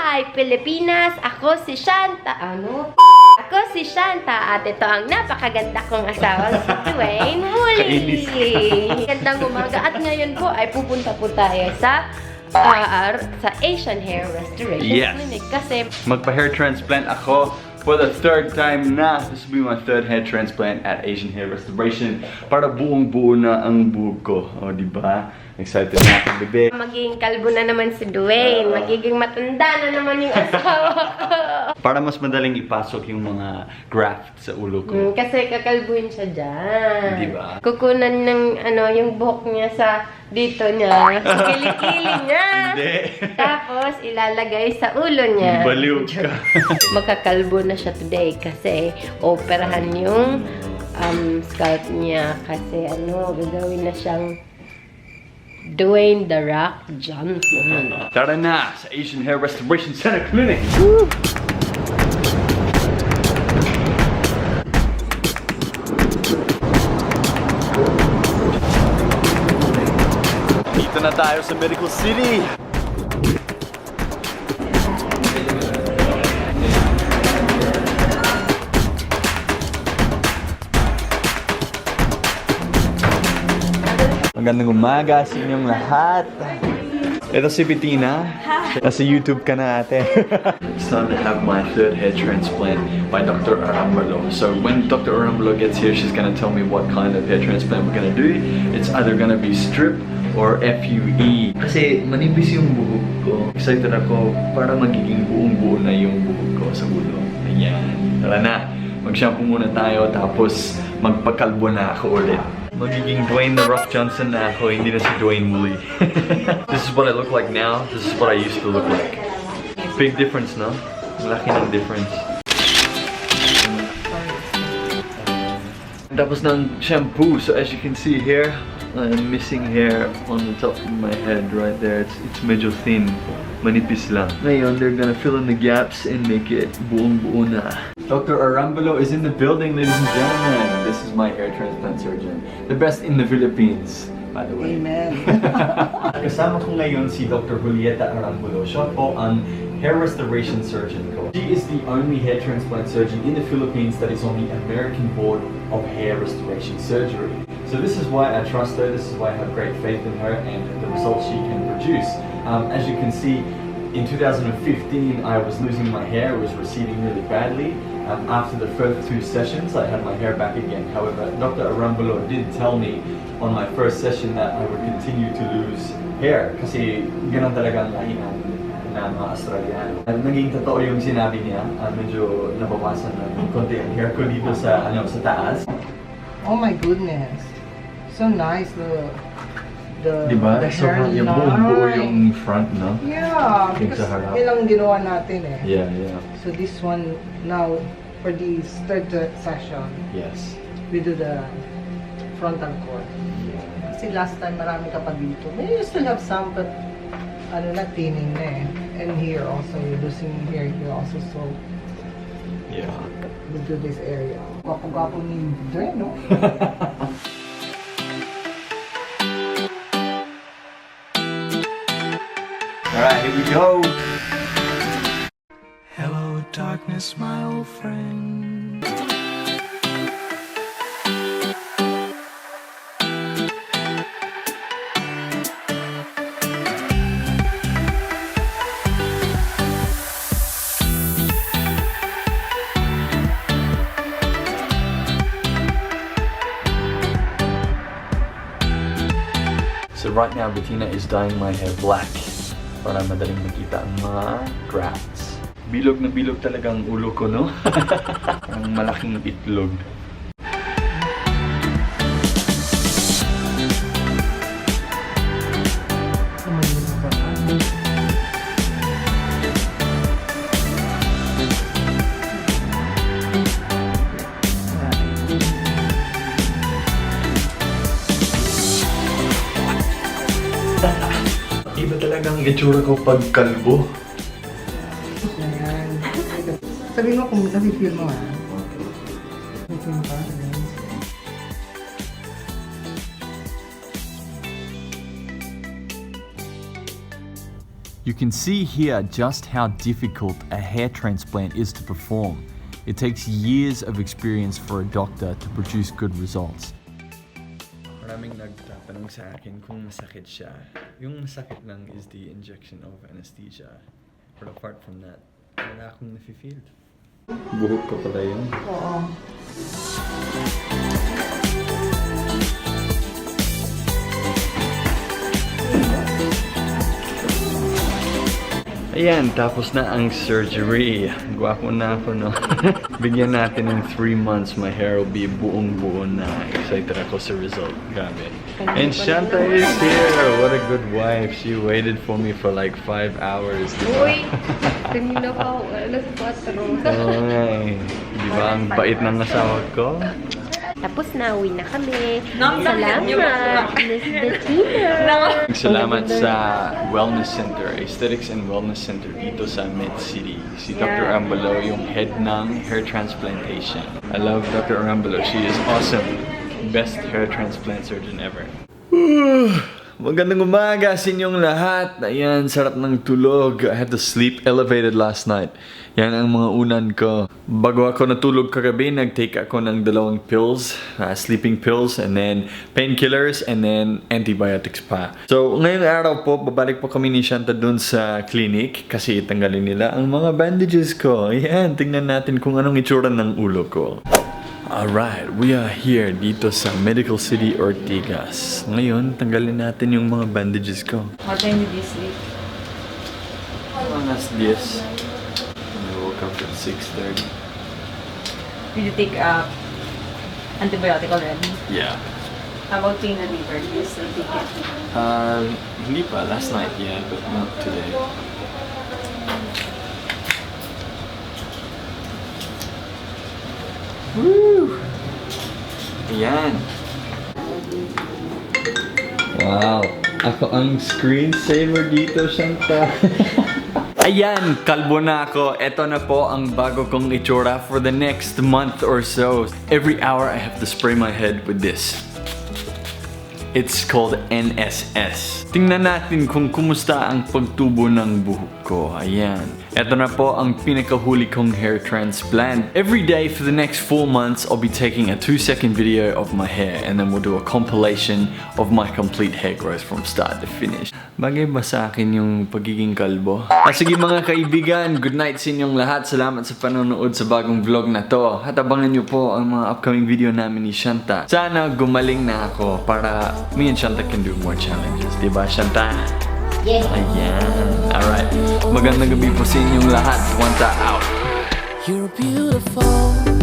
Hi, Pilipinas! Ako si Shanta. Ano? Ako si Shanta at ito ang napakaganda kong asawa si Dwayne Muli. Gandang umaga at ngayon po ay pupunta po tayo sa Asian Hair Restoration Clinic kasi magpa-hair transplant ako for the third time na. This will be my third hair transplant at Asian Hair Restoration para buong-buo na ang buhok ko. O, diba? Excited na ako, bebe. magiging kalbo na naman si Dwayne. Magiging matanda na naman yung asawa ko. Para mas madaling ipasok yung mga graft sa ulo ko. Kasi kakalbuhin siya dyan. Diba? Kukunan ng yung buhok niya sa dito niya. Sa kilikili niya. Hindi. Tapos ilalagay sa ulo niya. Baliw ka. Magkakalbo na siya today kasi operahan yung scalp niya. Kasi gagawin na siyang Dwayne The Rock Johnson. Tara na sa Asian Hair Restoration Center Clinic. Woo! Dito na tayo sa Medical City. Magandang umaga sa inyong lahat. Ito si Bettina. Nasa YouTube ka na, ate. It's time to have my third hair transplant by Dr. Arambalo. So when Dr. Arambalo gets here, she's gonna tell me what kind of hair transplant we're gonna do. It's either gonna be strip or FUE. Kasi manipis yung buhok ko. Excited ako para magiging buong-buo na yung buhok ko sa ulo. Ayan. Tara na. Mag-shampoo muna tayo tapos magpakalbo na ako ulit. Magiging Dwayne The Rock Johnson na ako, hindi na si Dwayne Muli. This is what I look like now. This is what I used to look like. Big difference, no? Malaki ng difference. Tapos ng shampoo. So as you can see here, I'm missing hair on the top of my head right there. It's medyo thin. Manipis lang. Ngayon, they're gonna fill in the gaps and make it buong-buo na. Dr. Arambalo is in the building, ladies and gentlemen. This is my hair transplant surgeon. The best in the Philippines, by the way. Amen. Kasama ko ngayon si Dr. Julieta Arambalo. Siya po ang hair restoration surgeon ko. She is the only hair transplant surgeon in the Philippines that is on the American Board of Hair Restoration Surgery. So this is why I trust her, this is why I have great faith in her and the results she can produce. As you can see, in 2015 I was losing my hair, it was receding really badly. After the first 2 sessions, I had my hair back again. However, Dr. Arambalo did tell me on my first session that I would continue to lose hair kasi ganun talaga ang lahi ng mga Australiano. Naging totoo yung sinabi niya, medyo nabawasan ng konti ang hair ko dito sa taas. Oh my goodness. So nice the Diba? the So yung buong-buo yung front, no? Yeah, Yung because sa harap. ilang ginawa natin eh. Yeah. So this one now for the third session, Yes. we do the frontal cord. Kasi last time marami ka pa dito. Maybe you still have some but thinning na eh. And here also, you're losing hair here also, so Yeah. we do this area. Gwapo-gwapo ni Dre, no? Alright, here we go. Hello, darkness, my old friend. So right now, Bettina is dyeing my hair black para madaling makita ang mga grafts. Bilog na bilog talaga ang ulo ko, no? Ang malaking itlog. Iba talagang itsura ko pag kalbo. Ayan. Sabi mo kung nafe-feel mo ha. Nafe-feel pa. You can see here just how difficult a hair transplant is to perform. It takes years of experience for a doctor to produce good results. Maraming nagtatanong sa akin kung masakit siya. Yung masakit lang is the injection of anesthesia. But apart from that, wala akong nafe-feel. Buhok ko pala yun. Oo. Ayan, tapos na ang surgery. Gwapo na ako, no? Bigyan natin ng 3 months, my hair will be buong-buo na. Excited ako sa result. Grabe. And Shanta is here! What a good wife. She waited for me for like 5 hours. Uy! Kanina pa ako, alas 4. Oo nga eh. Di ba ang bait ng asawa ko? Tapos na, uwi na kami. Salamat, Miss Bettina. Salamat sa Wellness Center, Aesthetics and Wellness Center dito sa Med City. Si Dr. Ambalo, yung head ng hair transplantation. I love Dr. Ambalo. She is awesome. Best hair transplant surgeon ever. Magandang umaga sa inyong lahat. Ayan, sarap ng tulog. I had to sleep elevated last night. Yan ang mga unan ko. Bago ako natulog kagabi, nag-take ako ng 2 pills, sleeping pills, and then painkillers, and then antibiotics pa. So, ngayong araw po, babalik po kami ni Shanta dun sa clinic kasi tanggalin nila ang mga bandages ko. Ayan, tingnan natin kung anong itsura ng ulo ko. Alright, we are here dito sa Medical City, Ortigas. Ngayon, tanggalin natin yung mga bandages ko. What time did you sleep? Alas 10. I woke up at 6:30. Did you take antibiotic already? Yeah. How about pain reliever? Did you still take it? Hindi pa. Last night, yeah, but not today. Woo! Ayan. Wow. Ako ang screensaver dito, Shanta. Ayan, kalbo na ako. Ito na po ang bago kong itsura for the next month or so. Every hour, I have to spray my head with this. It's called NSS. Tingnan natin kung kumusta ang pagtubo ng buhok ko. Ayan. Ito na po ang pinakahuli kong hair transplant. Every day for the next 4 months, I'll be taking a 2-second video of my hair and then we'll do a compilation of my complete hair growth from start to finish. Bagay ba sa akin yung pagiging kalbo? Sige mga kaibigan, good night sa inyong lahat. Salamat sa panonood sa bagong vlog na to. At abangan nyo po ang mga upcoming video namin ni Shanta. Sana gumaling na ako para me and Shanta can do more challenges. Diba, Shanta? Yes. Ayan. Alright. Magandang gabi po sa inyong lahat. Wanta out. You're beautiful.